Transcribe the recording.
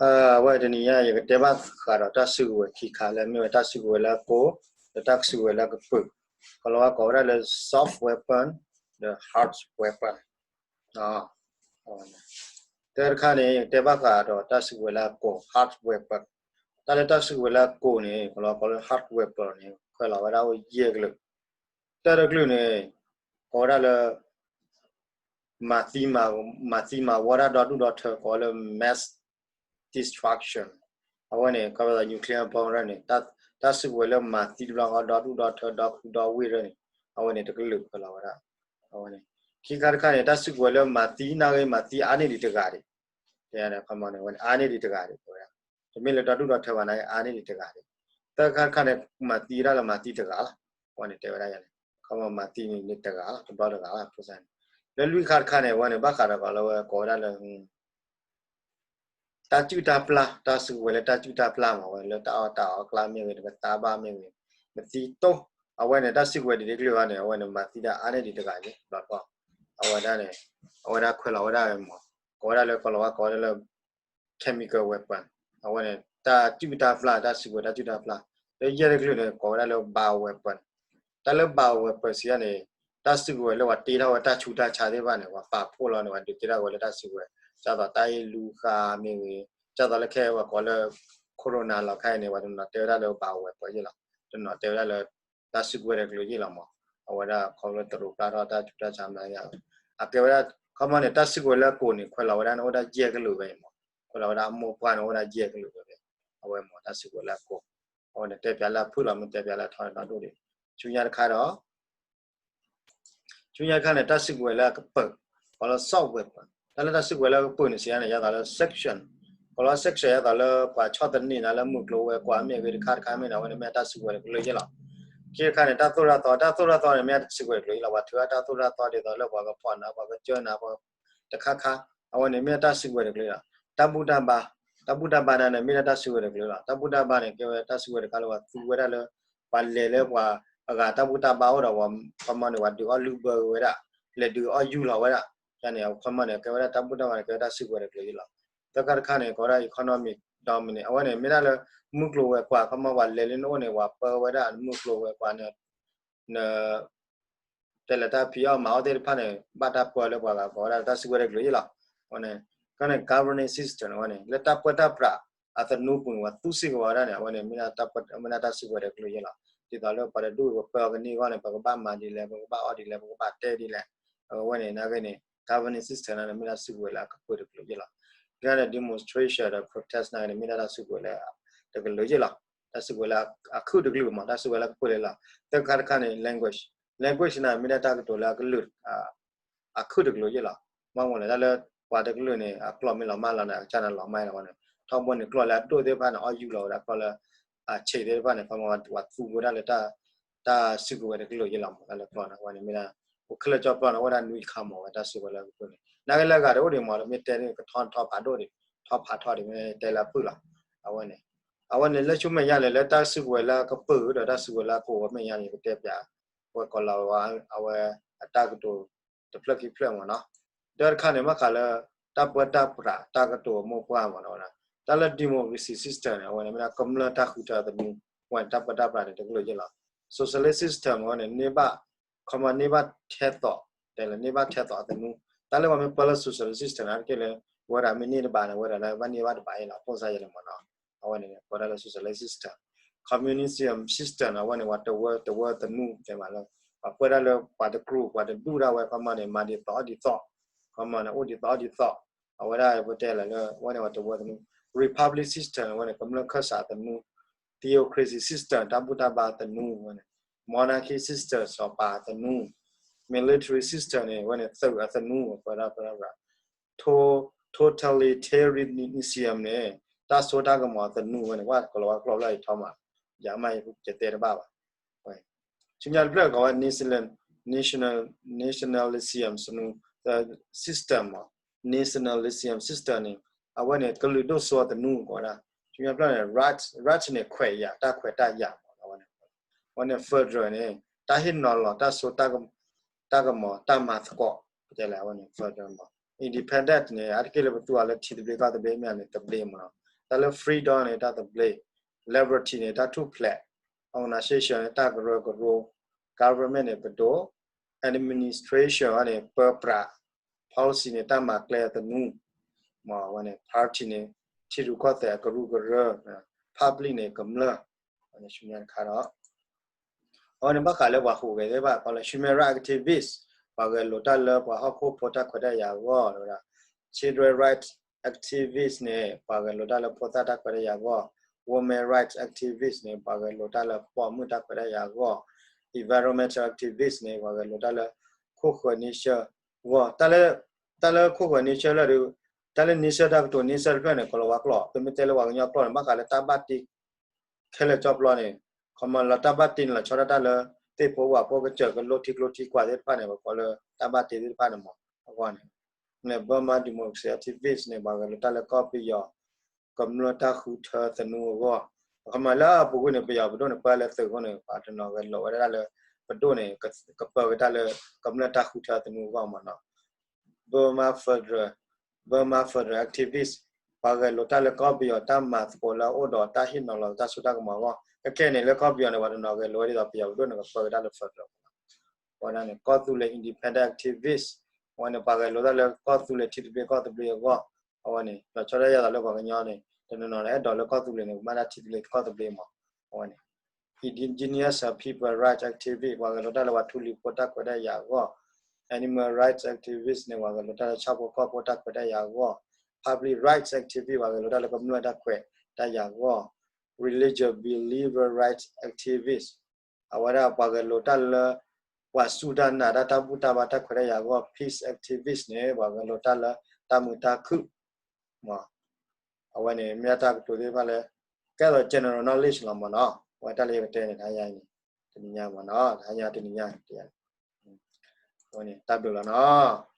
အဝဲတနံၤညါ ယကတဲဘၣ်ဃးဒီးတၢ်စုကဝဲၤခံခါလၢမ့ၢ်ဝဲတၢ်စုကဝဲၤလၢအကိၢ် ဒီးတၢ်စုကဝဲၤလၢအကပၢၤ, ကီၤလၤဝါကိးဝဲဒၣ်လၢ soft weapon ဒီး hard weapon. တၢ်တခါန့ၣ် ယကတဲဘၣ်ဃးဒီးတၢ်စုကဝဲၤလၢအကိၢ် hard weapon. တၢ်လၢတၢ်စုကဝဲၤလၢအကိၢ်န့ၣ် ကီၤလၤဝါကိးလၢ hard weapon န့ၣ် ခွဲးလီၤဝဲဒၣ်အိၣ်ယဲၢ်ကလုာ်, တၢ်တကလုာ်န့ၣ် ကိးဝဲဒၣ်လၢ မၤသံမၤဝီတၢ်ဒီဒူၣ်ဒီထၢ ကိးလၢ mass destruction. အဝဲန့ၣ် ကီးဝဲဒၣ် nuclear bomb ရၢန့ၣ် တၢ်စုကဝဲၤလၢမၤသံတဘျီဃီ ဒီဒူၣ်ဒီထၢ ဒီခုဒီဝ့ၢ်ရၢန့ၣ် အဝဲန့ၣ်တကလုာ်ခွဲးလီၤဝဲဒၣ်. အဝဲန့ၣ် ခံခါတခါန့ၣ် တၢ်စုကဝဲၤလၢမၤသံနာ်ဂ့ၤ မၤသံအါန့ၢ်ဒံးတဂၤဒံး, အဝဲန့ၣ် အါန့ၢ်ဒံးတဂၤဒံးဝဲဒၣ်, တမ့ၢ်လၢဒီဒူၣ်ဒီထၢဘၣ်နာ်ဂ့ၤ အါန့ၢ်ဒံးတဂၤဒံး. သၢခါတခါန့ၣ် မၤသံဝဲဒၣ်လၢမၤသံတဂၤလီၤ. အဝဲန့ၣ်တဲဝဲဒၣ်ယၤန့ၣ် ခီမီမၤသံန့ၣ်တဂၤလီၤ တဘျီတဂၤလီၤ ဖိစၢ်န့ၣ်. လၢလွံၢ်ခါတခါန့ၣ် အဝဲန့ၣ် ဘၣ်ဃးဒီးကီးလၢဝဲကိးဝဲဒၣ်လၢ တၢ်စုၣ်တၢ်ပျၢ်, တၢ်စုကဝဲၤလၢတၢ်စုၣ်တၢ်ပျၢ်မး အဝဲလၢတၢ်အီၣ်တၢ်အီအကျါမ့ၢ်ဂ့ၤ နကသါဘၣ်မ့ၢ်ဂ့ၤ, နသံတိၢ်, အဝဲန့ၣ် တၢ်စုကဝဲၤဒ်တကလုာ်အံၤန့ၣ် အဝဲန့ၣ် မၤသံဒၣ်အါန့ၢ်ဒံးတဂၤယဲၢ်ဘျီတခီ, အဝဲဒၣ်န့ၣ် အဝဲဒၣ်ခွဲးလီၤဝဲဒၣ်မး ကိးဝဲဒၣ်လၢ ကီၤလၤဝါကိးဝဲဒၣ်လၢ chemical weapon. အဝဲန့ၣ် တၢ်စုၣ်တၢ်ပျၢ် တၢ်စုကဝဲၤတၢ်စုၣ်တၢ်ပျၢ်. လၢယဲၢ်တကလုာ်န့ၣ် ကိးဝဲဒၣ်လၢ bio weapon. တၢ်လၢ bio weapon စံးယါန့ၣ် တၢ်စုကဝဲၤလၢပှၤတ့ထီၣ်ဝဲတၢ်ဆူးတၢ်ဆါသ့ၣ်တဖၣ်န့ၣ် ပှၤပာ်ဖှိၣ်လီၤန့ၣ် ပှၤဒုးကဲထီၣ်ဝဲလၢတၢ်စုကဝဲၤ, ဒ်သိးတၢ်အ့ၣ်လူဃာ်မ့ၢ်ဂ့ၤ, ဒ်သိးလၢခဲအံၤပှၤကိးလၢ corona လီၤခါအံၤန့ၣ် ပှၤတနီၤတဲဝဲဒၣ်လၢ bio weapon ယဲၢ်လီၤ, တနီၤတဲဝဲဒၣ်လၢ တၢ်စုကဝဲၤတကလုာ်ယဲၢ်လီၤမး. အဝဲဒၣ်ခီဖျိလၢတရူးပျၢ်ထီၣ်တၢ်ဆူးတၢ်ဆါမးယါ, အကဲဝဲဒၣ် ခီမီန့ၣ် တၢ်စုကဝဲၤလၢအကိၢ်န့ၣ် ခွဲးလီၤဝဲဒၣ်န့ၣ်အိၣ်ဒၣ်ယဲၢ်ကလုာ်ဝဲအံၤမး, ခွဲးလီၤဝဲဒၣ်အမိၢ်ပှၢ်န့ၣ်အိၣ်ဒၣ်ယဲၢ်ကလုာ်ဝဲဖဲ အဝဲမး တၢ်စုကဝဲၤလၢအကိၢ်, အဝဲန့ၣ်တဲပၠးလၢအဖုၣ်လီၤ မ့ၢ်တဲပၠးလၢအထီန့ၣ်ဒီဒိၣ်ဒံး, ဆူညါတခါဒီး ဆူညါတခါန့ၣ် တၢ်စုကဝဲၤလၢအကပၢၤ, ကိးလၢ soft weapon. တၢ်လၢတၢ်စုကဝဲၤလၢအကပၢၤန့ၣ် စံးယါန့ၣ် ယသးလၢ sanction, ကိးလၢ sanction ယသးလၢပှၤဆီၣ်သနံးနၤလၢမုၢ်ကျိၤဝဲၤကွာ်မ့ၢ်ဂ့ၤ တခါတခါမ့ၢ်န့ၣ် အဝဲန့ၣ်မ့ၢ်တၢ်စုကဝဲၤတကလုာ်ယဲၢ်လီၤ. ခံခါန့ၣ် တၢ်သိၣ်တၢ်သီ, တၢ်သိၣ်တၢ်သီန့ၣ် မ့ၢ်တၢ်စုကဝဲၤတကလုာ်ယဲၢ်လီၤ. ပှၤထုးအတၢ်သိၣ်တၢ်သီဒ်သိးလၢပှၤကဖီၣ်နၤ ပှၤကစၢနၤ ပှၤတခါခါ, အဝဲန့ၣ်မ့ၢ်တၢ်စုကဝဲၤတကလုာ်လီၤ. တၢ်ဘူၣ်တၢ်ဘါ, တၢ်ဘူၣ်တၢ်ဘါန့ၣ် မ့ၢ်ဒၣ်တၢ်စုကဝဲၤတကလုာ်လီၤ. တၢ်ဘူၣ်တၢ်ဘါန့ၣ် ကဲဝဲတၢ်စုကဝဲၤတခါလၢပှၤသူဝဲဒၣ်လၢ ပှၤလဲၤလၢပှၤအဂၤတၢ်ဘူၣ်တၢ်ဘါအိၣ်ဒီး ပှၤခီမီန့ၣ် ပှၤဒုးအီၣ်လုၢ်ဘၢဝဲဒၣ်, လဲၤဒုးအီၣ်ယူၢ်လီၤဝဲဒၣ်, ယန့ၣ် ခီမီန့ၣ် ကဲဝဲဒၣ်တၢ်ဘူၣ်တၢ်ဘါန့ၣ် ကဲဝဲတၢ်စုကဝဲၤတကလုာ်ယဲၢ်လီၤ. သၢခါတခါန့ၣ် ကိးဝဲဒၣ် economic dominance အဝဲန့ၣ် မ့ၢ်ဒၣ်လၢ မုၢ်ကျိၤဝဲၤကွာ် ခီမီပှၤလဲၤလၢနအိၣ်န့ၣ် ပှၤပၢဝဲဒၣ်မုၢ်ကျိၤဝဲၤကွာ်န့ၣ် န တဲလၢတၢ်ဖံးအီၣ်မၤအီၣ်သ့ၣ်တဖၣ်န့ၣ် ဘၣ်တၢ်ပၢလၢပှၤဂၤကိးဝဲဒၣ်တၢ်စုကဝဲၤတကလုာ်ယဲၢ်လီၤ. အဝဲန့ၣ် ကန့ၣ် governing system အဝဲန့ၣ် လၢတၢ်ပၢတၢ်ပြးအသနူပူၤန့ၣ် ပှၤသူစ့ၢ်ကီးဝဲဒၣ်န့ၣ် အဝဲန့ၣ် မ့ၢ်ဒၣ်တၢ်စုကဝဲၤတကလုာ်ယဲၢ်လီၤ. ဒ်သိးလၢပှၤတဒူၣ်ပပၢအီၤကန့ၢ်အဂီၢ်န့ၣ် ပကဘၣ်မၤဒ်လဲၣ် ပကဘၣ်အီၣ်ဒ်လဲၣ် ပကဘၣ်တဲဒ်လဲၣ်, အဝဲန့ၣ် နာ်က့န့ၣ် governing system န့ၣ် မ့ၢ်ဒၣ်စုကဝဲၤလၢအကပၢၤတကလုာ်ယဲၢ်လီၤ. ကန့ၣ် demonstration ဒီး protest နာ်က့န့ၣ် မ့ၢ်ဒၣ်တၢ်စုကဝဲၤလၢ တကလုာ်ယဲၢ်လီၤ. တၢ်စုကဝဲၤလၢအခုၣ်တကလုာ်မး တၢ်စုကဝဲၤလၢအကပၢၤလၢလီၤ. သၢခါတခါန့ၣ် language, language န့ၣ် မ့ၢ်ဒၣ်တၢ်ကတိၤလၢအကလုာ် အခုၣ်တကလုာ်ယဲၢ်လီၤ. မ့ၢ်မ့ၢ်လဲၣ် တၢ်လၢပှၤတကလုာ်န့ၣ် အကျိာ်မ့ၢ်လီၤမၢ်လီၤန့ၣ် အကစၢ်န့ၣ်လီၤမၢ်လီၤဝဲန့ၣ် ထီဘိန့ၣ် ကျိာ်လၢအဒိၣ်သ့ၣ်တဖၣ်န့ၣ် အီၣ်ယူၢ်လီၤဝဲဒၣ် ကျိာ်လၢအဆံးသ့ၣ်တဖၣ်န့ၣ် ခီမီပှၤသူဝဲဒၣ်လၢ တၢ်စုကဝဲၤတကလုာ်ယဲၢ်လီၤမး တၢ်လၢကျိာ်န့ၣ် အဝဲန့ၣ်မ့ၢ်ဒၣ် ပူၤခဲလၢာ်ကၠီပျီန့ၣ် အိၣ်ဝဲဒၣ်နွံခါမး အဝဲတၢ်စုကဝဲၤလၢအကပၢၤန့ၣ် နာ်က့လၢအဂၤတအိၣ်ဒံးမး မ့ၢ်တဲန့ၣ် ကထီထီဖးဒိၣ်ဒံး ထီဖးထီဒံး မ့ၢ်တဲလၢအဖုၣ်လီၤ. အဝဲန့ၣ် အဝဲန့ၣ် လၢဆူမဲာ်ညါန့ၣ် လၢတၢ်စုကဝဲၤလၢအကပၢၤဒီးတၢ်စုကဝဲၤလၢအကိၢ်ဝဲမဲာ်ညါန့ၣ် ကတဲပၠး ပှၤကီၤလၤဝါ အဝဲအတၢ်ကတိၤ တဖျၢၣ်ခံဖျၢၣ်မးနီၤ. ဒီးတခါန့ၣ် ဘၣ်ဃးလၢ တၢ်ပၢတၢ်ပြး တၢ်ကတိၤအမိၢ်ပှၢ်မးနီၤ. တၢ်လၢ democracy system န့ၣ် အဝဲန့ၣ်မ့ၢ်ဒၣ်ကမျၢၢ်တၢ်ဃုထၢအသနူ အဝဲန့ၣ်တၢ်ပၢတၢ်ပြးန့ၣ် တကလုာ်ယဲၢ်လီၤ. socialist system အဝဲန့ၣ် န့ၢ်ဘၣ် ခီမီန့ၢ်ဘၣ်ထဲသိး တဲလၢန့ၢ်ဘၣ်ထဲသိးအသနူ တၢ်လၢပှၤမ့ၢ်ပၢလၢ socialist system န့ၣ် တက့ၢ်လၢ ဝဲဒၣ်မ့ၢ်န့ၢ်တဘၣ်န့ၣ် ဝဲဒၣ်လၢဘၣ်န့ၢ်ဘၣ်တဘၣ်ယဲၢ်လီၤ ဖိစါယဲၢ်လီၤမးနီၤ. အဝဲန့ၣ် ပၢဒၣ်လၢ socialist system, communism system န့ၣ် အဝဲန့ၣ် ပှၤတဝၢတဝၢသနူ တဲမးလၢ ပှၤပၢဒၣ်လၢပှၤတကြူး ပှၤတဒူၣ်ဒၣ်ဝဲ ခီမီန့ၣ် မၤဒ်သိးအီၣ်ဒ်သိး ခီမီန့ၣ် အိၣ်ဒ်သိးအီၣ်ဒ်သိး အဝဲဒၣ်ပတဲလၢ အဝဲန့ၣ် ပှၤတဝၢသနူ republic system အဝဲန့ၣ် ကမျၢၢ်ခၢၣ်စးသနူ theocracy system တၢ်ဘူၣ်တၢ်ဘါသနူ အဝဲန့ၣ် monarchy system စီၤပၤသနူ military system န့ၣ် အဝဲန့ၣ် သုးအသနူ ပၢဒၣ်ပၢဒၣ် totalitarianism န့ၣ် တၢ်စိတၢ်ကမီၤသနူဝဲန့ၣ် ဝဲကလီၤဝဲကျိာ်လၢအံၤထီမး ယမ့ၢ်ယတဲတဘၣ်ဘၣ်. ဆူညါတဖျၢၣ်ကိးဝဲ national, national, nationalism သနူ system မး nationalism system န့ၣ် အဝဲန့ၣ် ကလုာ်ဒိၣ်စိသနူကိးဝဲဒၣ် ဆူညါတဖျၢၣ်န့ၣ် right, right န့ၣ် ခွဲးယာ် တၢ်ခွဲးတၢ်ယာ်မး အဝဲန့ၣ် အဝဲန့ၣ် federal န့ၣ် တၢ်ဟ့ၣ်နီၤလီၤ တၢ်စိ တၢ်ကမီၤ တၢ်မၤသကိး ပတဲလဲၣ် အဝဲန့ၣ် federal မး independent န့ၣ် အါတက့ၢ်လၢပသူအီၤလၢထံသဘျ့ကီၢ်သဘျ့မ့ၢ်န့ၣ် သဘျ့မးနီၤ တၢ်လၢ freedom န့ၣ် တၢ်သဘျ့, liberty န့ၣ် တၢ်ထူၣ်ဖျဲး, organization န့ၣ် တၢ်ကရၢကရိ, government န့ၣ် ပဒိၣ်, administration န့ၣ် ပၢပြး, policy န့ၣ် တၢ်မၤကျဲသနူ, မ့ၢ်ဝဲန့ၣ် party န့ၣ် ထံရူၢ်ကီၢ်သဲးအကရူၢ်ကရၢ, public န့ၣ် ကမျၢၢ်, ဆူမဲာ်တခါဒီး အဝဲန့ၣ်ဘၣ်ဃးလၢပှၤဟူးဂဲၤသ့ၣ်တဖၣ် ပှၤလၢ human rights activist ပှၤဂဲၤလိာ်တၢ်လၢပှၤဟီၣ်ခိၣ်ဖိတၢ်ခွဲးတၢ်ယာ်အဂီၢ်, ဒီး children rights activist န့ၣ် ပှၤဂဲၤလိာ်တၢ်လၢဖိသၣ်တၢ်ခွဲးတၢ်ယာ်အဂီၢ်, women rights activist န့ၣ် ပှၤဂဲၤလိာ်တၢ်လၢပိာ်မုၣ်တၢ်ခွဲးတၢ်ယာ်အဂီၢ်, environmental activist န့ၣ် ပှၤဂဲၤလိာ်တၢ်လၢ ခိၣ်ဃၢၤန့ဆၢအဂီၢ်, တၢ်လၢ တၢ်လၢခိၣ်ဃၢၤန့ဆၢလၢဒုး, တၢ်လၢန့ဆၢတၢ်ကတိၤန့ဆၢတဖျၢၣ်န့ၣ် ကလီၤဝါကျိာ်, ပမ့ၢ်တဲလၢပှၤကညီကျိာ်န့ၣ် ဘၣ်ဃးလၢတၢ်ဘၣ်တ့ ခဲလၢာ်ကၠီပျီန့ၣ်, ခီမီလၢတၢ်ဘၣ်တ့န့ၣ် လီၤဆီဒၣ်တၢ်လၢ သ့ၣ်ဖိဝၣ်ဖိကစၢၢ်ကလိထံကျိထံကွာ်သ့ၣ်တဖၣ်န့ၣ် ပကိးလၢတၢ်ဘၣ်တ့သ့ၣ်တဖၣ်န့ၣ်မ့ၢ်အဂီၢ်န့ၣ်, န့ၣ် Burma Democracy Activist န့ၣ် ပှၤဂဲၤလိာ်တၢ်လၢကီၢ်ပယီၤ ကမျၢၢ်တၢ်ဃုထၢသနူအဂီၢ်, ခီမီလၢအပူၤကွံာ်န့ၣ် ပယီၤပဒိၣ်န့ၣ် ပၢလၢသုးအဃိန့ၣ် ပှၤတနီၤဂဲၤလိာ်ဝဲဒၣ်လၢ ပဒိၣ်န့ၣ် ကပၢက့ၤတၢ်လၢ ကမျၢၢ်တၢ်ဃုထၢသနူအဂီၢ်မ့ၢ်နီၤ Burma Federal, Burma Federal Activist ပှၤဂဲၤလိာ်တၢ်လၢကီၢ်ပယီၤတၢ်မၤသကိးလၢအအိၣ်ဒီးတၢ်ဟ့ၣ်နီၤလီၤတၢ်စိတၢ်ကမီၤအဂီၢ်, ကဲကဲန့ၣ်လၢကီၢ်ပယီၤန့ၣ် ပှၤတနီၤဂဲၤလိာ်ဝဲဒ်သိး ပယီၤပဒိၣ်န့ၣ် ကပၢက့ၤတၢ်လၢ federal မ့ၢ်နီၤ, အဝဲဒၣ်န့ၣ် ကီၢ်သူလ့ၤ independent activist အဝဲန့ၣ် ပှၤဂဲၤလိာ်တၢ်လၢကီၢ်သူလ့ၤထံသဘျ့ကီၢ်သဘျ့အဂီၢ်, အဝဲန့ၣ် လီၤဆီဒၣ်ယဲသိးလၢပှၤကညီန့ၣ် တနီၤနီၤလၢအဲၣ်ဒိးလၢကီၢ်သူလ့ၤန့ၣ် ကမၤတၢ်ထံသဘျ့ကီၢ်သဘျ့မ့ၢ်, အဝဲန့ၣ် Indigenous People Rights Activist ပှၤဂဲၤလိာ်တၢ်လၢပှၤထူလံၤဖိတၢ်ခွဲးတၢ်ယာ်အဂီၢ်, Animal Rights Activist န့ၣ် ပှၤဂဲၤလိာ်တၢ်လၢဆၣ်ဖိကီၢ်ဖိတၢ်ခွဲးတၢ်ယာ်အဂီၢ်, Public Rights Activist ပှၤဂဲၤလိာ်တၢ်လၢကမျၢၢ်တၢ်ခွဲးတၢ်ယာ်အဂီၢ်, Religious Believer Rights Activist အဝဲဒၣ်ပှၤဂဲၤလိာ်တၢ်လၢ ပှၤစူၢ်တၢ်နာ်တၢ် တၢ်ဘူၣ်တၢ်ဘါတၢ်ခွဲးတၢ်ယာ်အဂီၢ်, Peace Activist န့ၣ် ပှၤဂဲၤလိာ်တၢ်လၢတၢ်မုာ်တၢ်ခုၣ်, အဝဲန့ၣ် မ့ၢ်တၢ်ကတိၤသ့ၣ်တဖၣ်လၢ ကဲသိး general knowledge လီၤမ့ၢ်နီၤ, အဝဲတၢ်လၢယကတဲန့ၣ် တဟါညါအံၤန့ၣ် တနံၤညါမ့ၢ်နီၤ, တဟါညါတနံၤညါန့ၣ် အဝဲန့ၣ် တၢ်ဘျုးလီၤနီၤ.